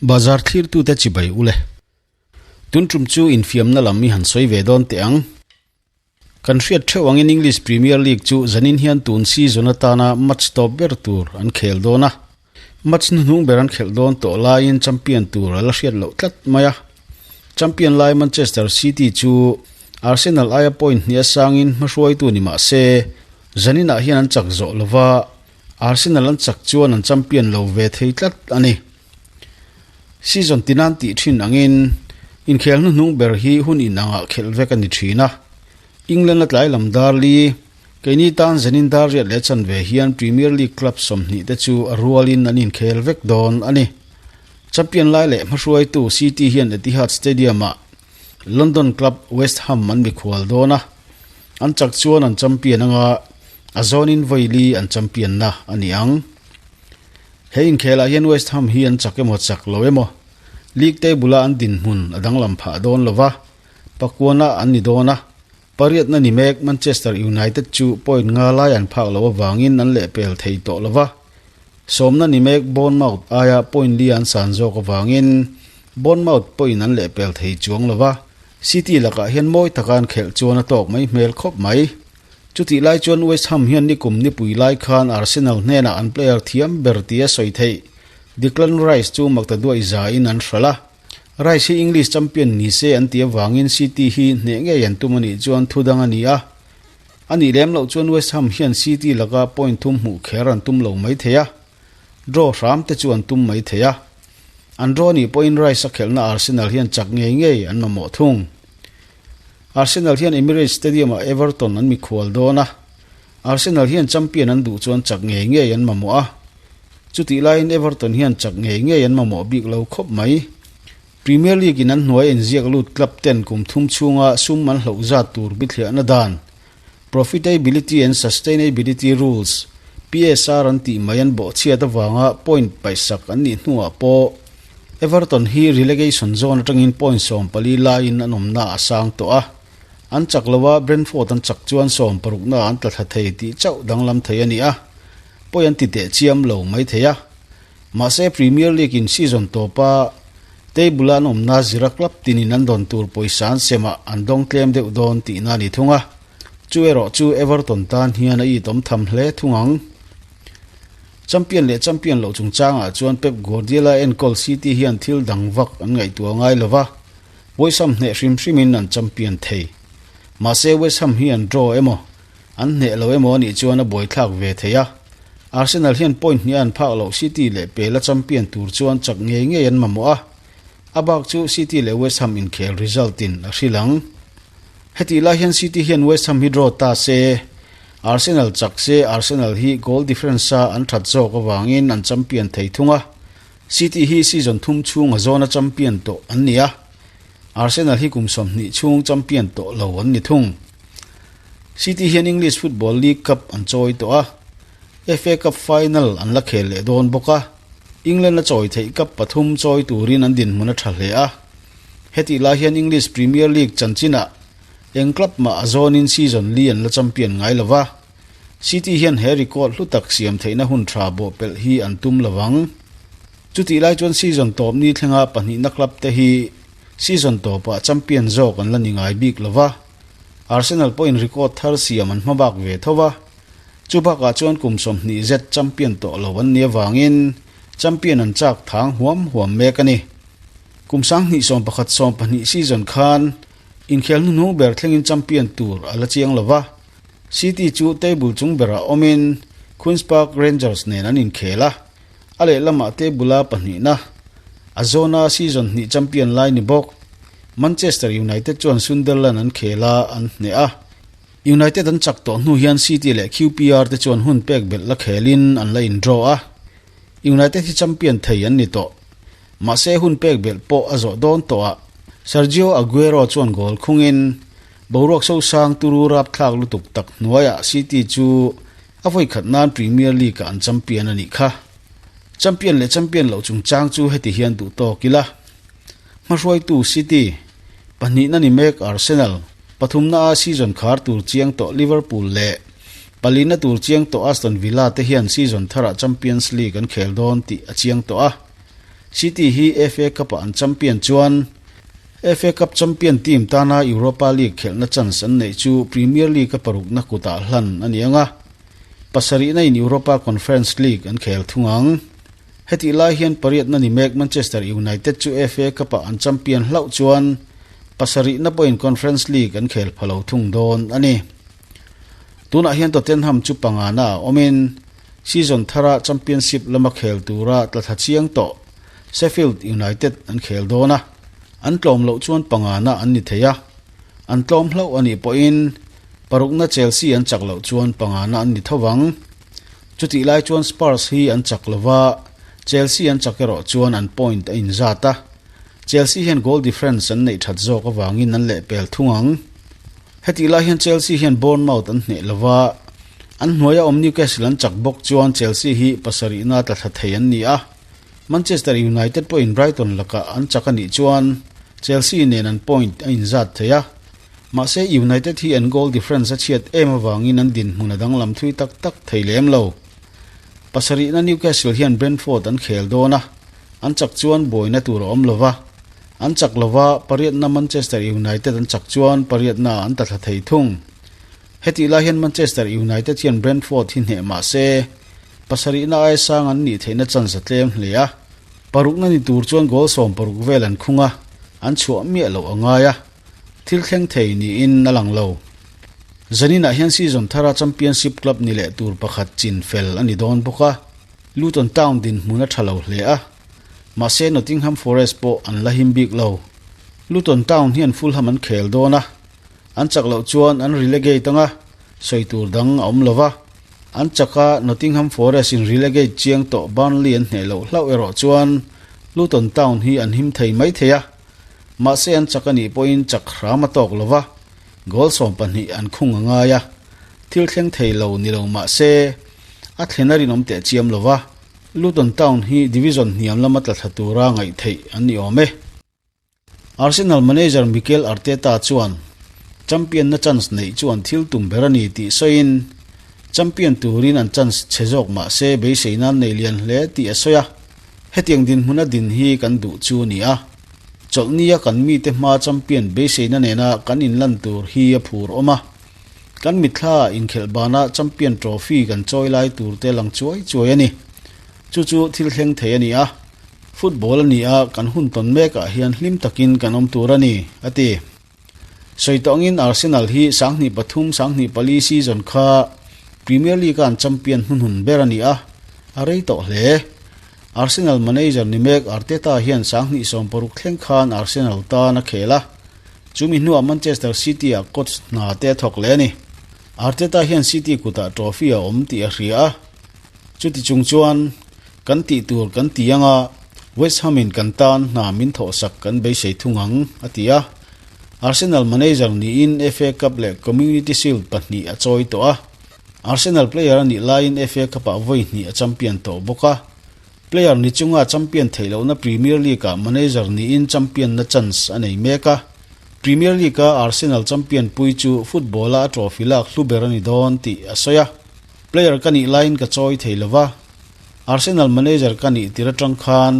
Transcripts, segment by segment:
Bazar thlirtute chibai ule. Tun tum chu infiamna lam i han sawi ve dawn teh ang. Kan hriat theuh angin English Premier League chu zanin hian tun season atana match tawp ber tur an khel dawn a. Match hnuhnung ber an khelh dawn tawh laiin champion tur a la hriat loh tlat mai a. Champion lai Manchester City chu Arsenal aia point hnih a sangin hmahruaitu ni mah se zaninah hian an chak zawh lova, Arsenal an chak chuan an champion lo ve thei tlat a ni. Season tinan tih thin angin inkhel hnuhnung ber hi hun inangah khelh vek a ni thin a. England a tlai lam dar li, keini tan zanin dar riat leh chanve hian Premier League club 20 te chu a rualin an inkhel vek dawn a ni. Champion lai leh hmahruaitu City hian Etihad Stadium-ah London club West Ham an mikhual dawn a, an chak chuan an champion anga a zawnin vawi li an champion na a ni ang. He inkhelah hian West Ham hi an chak emaw chak lo emaw league table-a an dinhmun a danglam phah dawn lo va, pakuana an ni dawn a, pariatna ni mek Manchester United chu point nga lai an phak loh avangin an lehpel thei tawh lo va, sawmna ni mek Bournemouth aia point li an san zawk avangin Bournemouth pawhin an lehpel thei chuang lo va, City lakah hian mawi taka an khelh chuan a tawk mai hmel khawp mai. Chutih lai chuan West Ham hian nikum nipui lai khan Arsenal hnenah an player thiam ber tia sawi theih Declan Rice chu makta duai zain an hralh a. Rice hi English champion ni se an tih avangin City hi hneh ngei an tum a nih chuan thu dang a ni a. A nih lem loh chuan West Ham hian City laka point thum hmuh kher an tum lo mai thei a, draw hram te chu an tum mai thei a. An draw nih pawhin Rice a khelhna Arsenal hian chak ngei ngei an mamawh thung. Arsenal hian Emirates Stadium-ah Everton an mikhual dawn a, Arsenal hian champion an duh chuan chak ngei ngei an mamawh a. Chutih laiin Everton hian chak ngei ngei an mamawh bik lo khawp mai. Premier League-in an hnuai inziak lut club ten kum thum chhunga sum an hloh zat tur bithliahna dan, Profitability and Sustainability Rules, PSR, an tih mai an bawhchhiat avanga point paihsak an nih hnuah pawh Everton hi relegation zone atangin point 14 laiin an awmna a sang tawh a. An chak lo a, Brentford an chak chuan 16na an tla thla thei tih chauh danglam thei a ni a, pawi an ti teh chiam lo mai thei a. Mahse Premier League in season tawpa table a an awmna zira club tinin an dawn tur pawisa an semah an dawng tlem deuh dawn tihna a ni thung a. Chu erawh chu Everton tan hian a itawm tham hle thung ang. Champion leh champion loh chungchangah chuan Pep Guardiola enkawl City hian thil dang vak an ngaihtuah ngai lo va, West Ham hneh hrim hrimin an champion thei. Mahse West Ham hi an draw emaw, an hneh lo emaw anih chuan a buaithlak ve thei a. Arsenal hian point hnih a an phak loh City leh pela champion tur chuan chak ngei ngei an mamawh a, a bak chu City leh West Ham inkhel result in a hrilh ang. Hetih lai hian City hian West Ham hi draw ta se, Arsenal chak se Arsenal hi goal difference a an that zawk avangin an champion thei thung a, City hi season thum chhung a zawna champion tawh an ni a, Arsenal hi kum 20 chhung champion tawh lo an ni thung. City hian English Football League Cup an chawi tawh a, FA Cup final an la khel leh dawn bawk a, England a chawi theih cup pathum chawi turin an dinhmun a tha hle a. Hetih lai hian English Premier League chanchinah eng club mah a zawnin season li an la champion ngai lo va, City hian he record hlu tak siam theihna hun tha bawhpelh hi an tum lo vang. Chutih lai chuan season tawp ni thlenga pahnihna club te hi season tawpah champion zawk an la ni ngai bik lo va, Arsenal pawhin record thar siam an hma bak ve tho va, chu bakah chuan kum 20 zet champion tawh lo an nih avangin champion an chak thang huam huam mek a ni. Kum 2011 12 season khan inkhel hnuhnung ber thlengin champion tur a la chiang lo va, City chu table chung berah awmin Queens Park Rangers nen an inkhel a, a lehlamah table-a pahnihna, a zawna season hnih champion lai ni bawk Manchester United chuan Sunderland an khel a, an hneh a. United an chak tawh hnu hian City leh QPR te chuan hun pek belh la khelin an la in-draw a, United hi champion thei an ni tawh. Mahse hun pek belh pawh a zawh dawn tawh a, Sergio Aguero chuan goal khungin boruak sosang turu rapthlak lutuk tak hnuaiah City chu a vawi khat nan Premier League-ah an champion a nih kha. Champion leh champion loh chungchang chu heti hian duh tawk ila. Hmahruaitu City, pahnihna ni mek Arsenal, pathumna a season khar tur chiang tawh Liverpool leh palina tur chiang tawh Aston Villa te hian season tharah Champions League an khel dawn tih a chiang tawh a. City hi FA Cup-ah an champion chuan FA Cup champion team tana Europa League khelhna chance an neih chu Premier League-a parukna kutah hlan a ni ang a, pasarihna in Europa Conference League an khel thung ang. Hetih lai hian pariatna ni mek Manchester United chu FA Cup-ah an champion hlauh chuan pasarihna pawhin Conference League an khel pha lo thung dawn a ni. Tunah hian Tottenham chu pangana a awmin season thara Championship lama khel tura tla thla chiang tawh Sheffield United an khel dawn a, an tlawm loh chuan pangana an ni thei a, an tlawm hlauh a nih pawhin parukna Chelsea an chak loh chuan pangana an ni tho vang. Chutih lai chuan Spurs hi an chak lo va, Chelsea an chak erawh chuan an point a inzat a, Chelsea hian goal difference an neih that zawk avangin an lehpel thung ang. Hetih lai hian Chelsea hian Bournemouth an hneh lo va, an hnuaia awm Newcastle an chak bawk chuan Chelsea hi pasarihna tla thla thei an ni a, Manchester United pawhin Brighton lakah an chak a nih chuan Chelsea nen an point a inzat thei a, mahse United hi an goal difference a chhiat em avangin an dinhmun a danglam thui tak tak thei lem lo. Pasarihna Newcastle hian Brentford an khel dawn a, an chak chuan buaina tur a awm lo va, An chak lova pariatna Manchester United an chak chuan pariatna an ta thla thei thung. Hetih lai hian Manchester United hian Brentford hi hneh mah se, pasarihna aia sang an nih theihna chance a tlem hle a. Parukna ni tur chuan goal 60 vel an khung a, an chhuah miah loh a ngai a, thil thleng thei niin a lang lo. Zaninah hian season thara Championship club ni leh tur pakhat chin fel a ni dawn bawk a, Luton Town dinhmun a tha lo hle a. Mahse Nottingham Forest pawh an la him bik lo. Luton Town hian Fulham an khel dawn a, an chak loh chuan an relegate anga sawi tur dang a awm lo va. An chak a, Nottingham Forest in relegate chiang tawh Burnley an hneh loh hlauh erawh chuan Luton Town hi an him thei mai thei a. Mahse an chak a nih pawhin chak hram a tawk lo va, goal 12 an khung a ngai a. Thil thleng thei lo ni lo mahse a thlen a rinawm teh chiam lo va. Luton Town hi division hniam lama tla thla tura ngaih theih an ni awm e. Arsenal manager Mikel Arteta chuan champion na chance neih chu an thil tum ber a ni tih sawiin, champion turin an chance chhe zawk mah se beisei nan nei lian hle tih a sawi a, hetiang dinhmuna din hi kan duh chu a ni a, chawlhnia kan mite hmaa champion beiseina nena kan inlan tur hi a phur awm a. Kan mitthla inkhelh banah Champion Trophy kan chawi lai tur te lang chuai chuai a ni. Chu chu thil thleng thei a ni a, football a ni a, kan hun tawn mekah hian hlim takin kan awm tur a ni, a ti. Sawi tawh angin Arsenal hi 2003, 2004 season kha Premier League-a an champion hnuhnun ber a ni a, a rei tawh hle. Arsenal manager ni mek Arteta hian 2016 thleng khan Arsenal tan a khel a, Chumi hnuah Manchester City-ah coach hna te a thawk leh a ni. Arteta hian City kutah trophy a awm tih a hria a, chuti chung chuan kan tih tur kan ti anga West Ham-in kan tan hna min thawhsak kan beisei thung ang, a ti a. Arsenal manager niin FA Cup leh Community Shield pahnih a chawi tawh a. Arsenal player a nih laiin FA Cup-ah vawi hnih a champion tawh bawk a. Player ni chunga champion theih lohna Premier League-ah manager niin champion-na chance a nei mek a. Premier League-a Arsenal champion pui chu football-a a trophy lak hlu ber a ni dawn tih a sawi a. Player ka nih laiin ka chawi thei lo va, Arsenal manager ka nih tir atang khan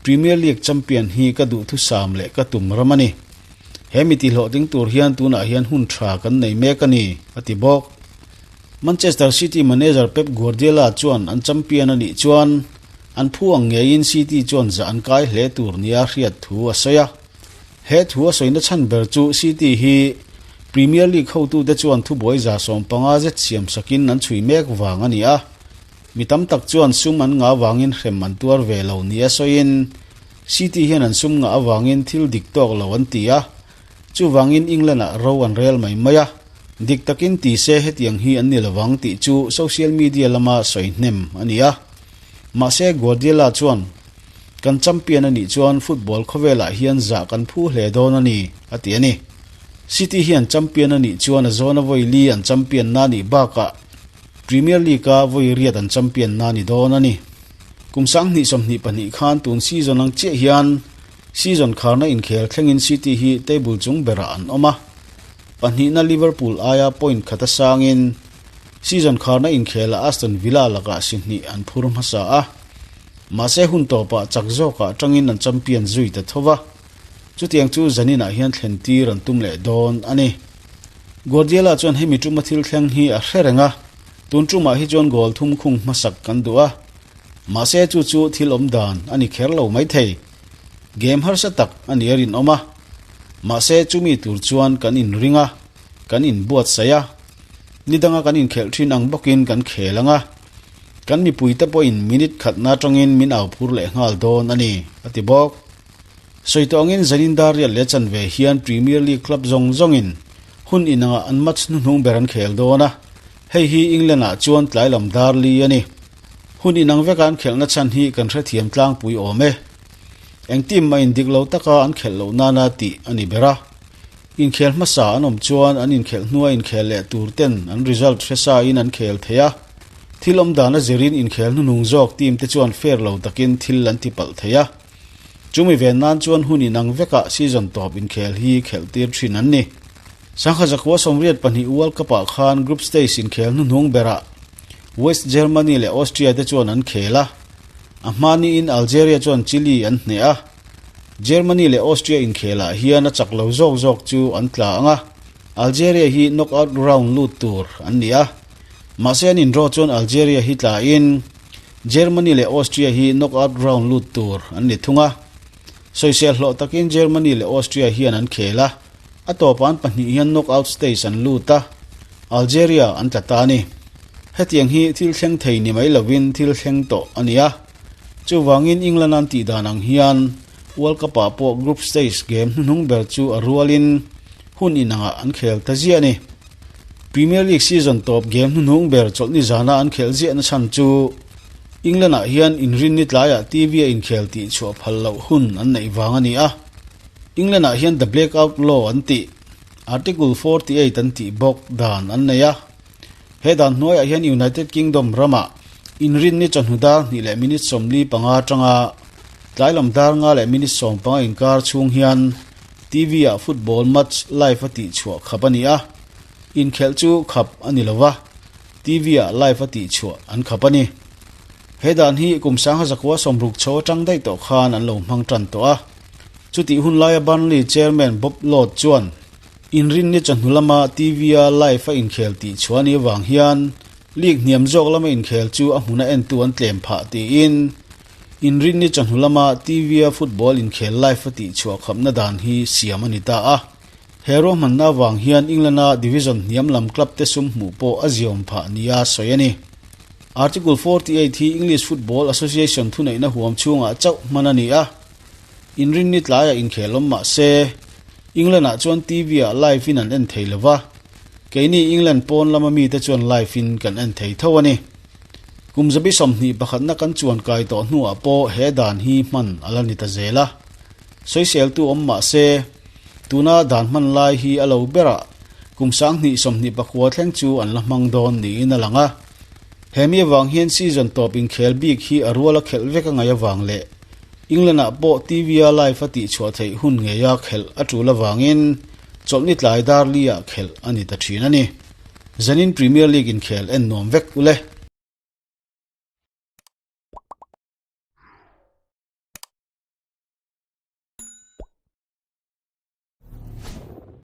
Premier League champion hi ka duhthusam leh ka tum ram a ni. He mi tihhlawhtling tur hian tunah hian hun tha kan nei mek a ni, a ti bawk. Manchester City manager Pep Guardiola chuan an champion a nih chuan an phu ang ngeiin City chuan zah an kai hle tur nia hriat thu a sawi a. He thu a sawina chhan ber chu City hi Premier League hotute chuan thubuai 15 zet siam sakin an chhui mek vang a ni a. Mi tam tak chuan sum an ngah avangin hrem an tuar ve lo nia sawiin City hian an sum ngah avangin thil dik tawk lo an ti a. Chuvangin England-ah ro an rel mai mai a, dik takin ti se hetiang hi an ni lovang tih chu social media lama sawi hnem a ni a. Mahse Guardiola chuan, Kan champion a nih chuan football khawvelah hian zah kan phu hle dawn a ni, a ti a ni. City hian champion a nih chuan a zawna vawi li an champion na nih bakah Premier League-a vawi riat an champion na ni dawn a ni. Kum 2022 khan tun season ang chiah hian Season kharna inkhel thlengin City hi table chung berah an awm a, pahnihna Liverpool aia point khat a sangin season kharna inkhelah Aston Villa lakah si hnih an phur hmasa a. Mahse hun tawpah chak zawkah atangin an champion zui ta tho va, chutiang chu zaninah hian thlen tir an tum leh dawn a ni. Guardiola chuan hemi tuma thil thleng hi a hre reng a, tun tumah hi chuan goal thum khung hmasak kan duh a, mahse chu chu thil awm dan a ni kher lo maithei. Game harsa tak a ni a rinawm a, mahse chumi tur chuan kan inring a, kan inbuatsaih a, ni danga kan inkhelh thin ang bawkin kan khel ang a, kan mipuite pawhin minute khatna atangin min au phur leh nghal dawn a ni, a ti bawk. Sawi tawh angin Zanin Darial leh chanve hian Premier League club zawng zawngin hun inangah an match hnuhnung ber an khel dawn a, hei hi England-ah chuan tlai lam dar li a ni. Hun inang veka an khelhna chhan hi kan hrethiam tlangpui awm e. Eng team mah indik lo taka an khelh loh nana tih a ni ber a. Inkhel hmasa an awm chuan an inkhelh hnua inkhel leh tur ten an result hre sa in an khel thei a. Thil awm dan a zirin inkhel hnuhnung zawk team te chuan fair lo takin thil an ti palh thei a. Chumi ven nan chuan hun inang vekah season tawp inkhel hi khelh tir thin an ni. Sangha zakua 82 World Cup ah khan group stage inkhel hnuhnung berah West Germany leh Austria te chuan an khel a. A hma niin Algeria chuan Chile an hneh a. Germany leh Austria inkhelah hian a chak lo zawk zawk chu an tla ang a, Algeria hi knockout round lut tur an ni a. Mahse an indraw chuan Algeria hi tlain Germany leh Austria hi knockout round lut tur an ni thung a. Sawisel hlawh takin Germany leh Austria hian an khel a, a tawpah an pahnih hian knockout stage an lut a, Algeria an tla ta a ni. Hetiang hi thil thleng thei ni mai lovin thil thleng tawh a ni a. Chuvangin England an tih dan ang hian World Cup ah pawh group stage game hnuhnung ber chu a rualin hun inangah an khel ta ziah a ni. Premier League season tawp game hnuhnung ber chawlhni zana an khelh ziahna chhan chu England ah hian inrinni tlaiah TV a inkhel tih chhuah phal loh hun an neih vang a ni a. England ah hian the blackout law an tih, Article 48 an tih bawk dan an nei a. He dan hnuaiah hian United Kingdom ramah inrinni chawhnu dar hnih leh minute 45 atanga tlai lam dar nga leh minute 15 inkar chhung hian TV ah football match live a tihchhuah khap a ni a, inkhelh chu khap a ni lova, TV ah live a tihchhuah an khap a ni. He dan hi kum 1960 chho atang daih tawh khan an lo hmang tan tawh a. Chutih hun laia Burnley chairman Bob Lord chuan, Inrinni chawhnu lama TV-a live a inkhel tih chhuah a nih avang hian league hniam zawk lama inkhel chu a hmuna entu an tlem phah tiin Inrinni chawhnu lama TV-a football inkhel live a tih chhuah khapna dan hi siam a ni ta a. He ruahmanna avang hian England-a division hniam lam club te sum hmuh pawh a ziawm phah nia sawi a ni. Article 48 hi English Football Association thuneihna huam chhungah chauh hman a ni a. Inrinni tlaiah inkhel awm mah se, England-ah chuan TV-ah live-in an en thei lo va, keini England pawn lama mite chuan live-in kan en thei tho a ni. Kum zabi sawmhnih pakhatna kan chuan kai tawh hnuah pawh he dan hi hman a la ni ta zel a. Sawiseltu awm mah se, tuna dan hman lai hi a lo berah kum 2024 thleng chu an la hmang dawn niin a lang a. He mi avang hian season tawp inkhel bik hi a ruala khelh vek a ngaih avang leh England-ah pawh TV-a live a tihchhuah theih hun ngeia khelh a tul avangin chawlhni tlai dar li-ah khelh a ni ta thin a ni. Zanin Premier League inkhel en nuam vek ule.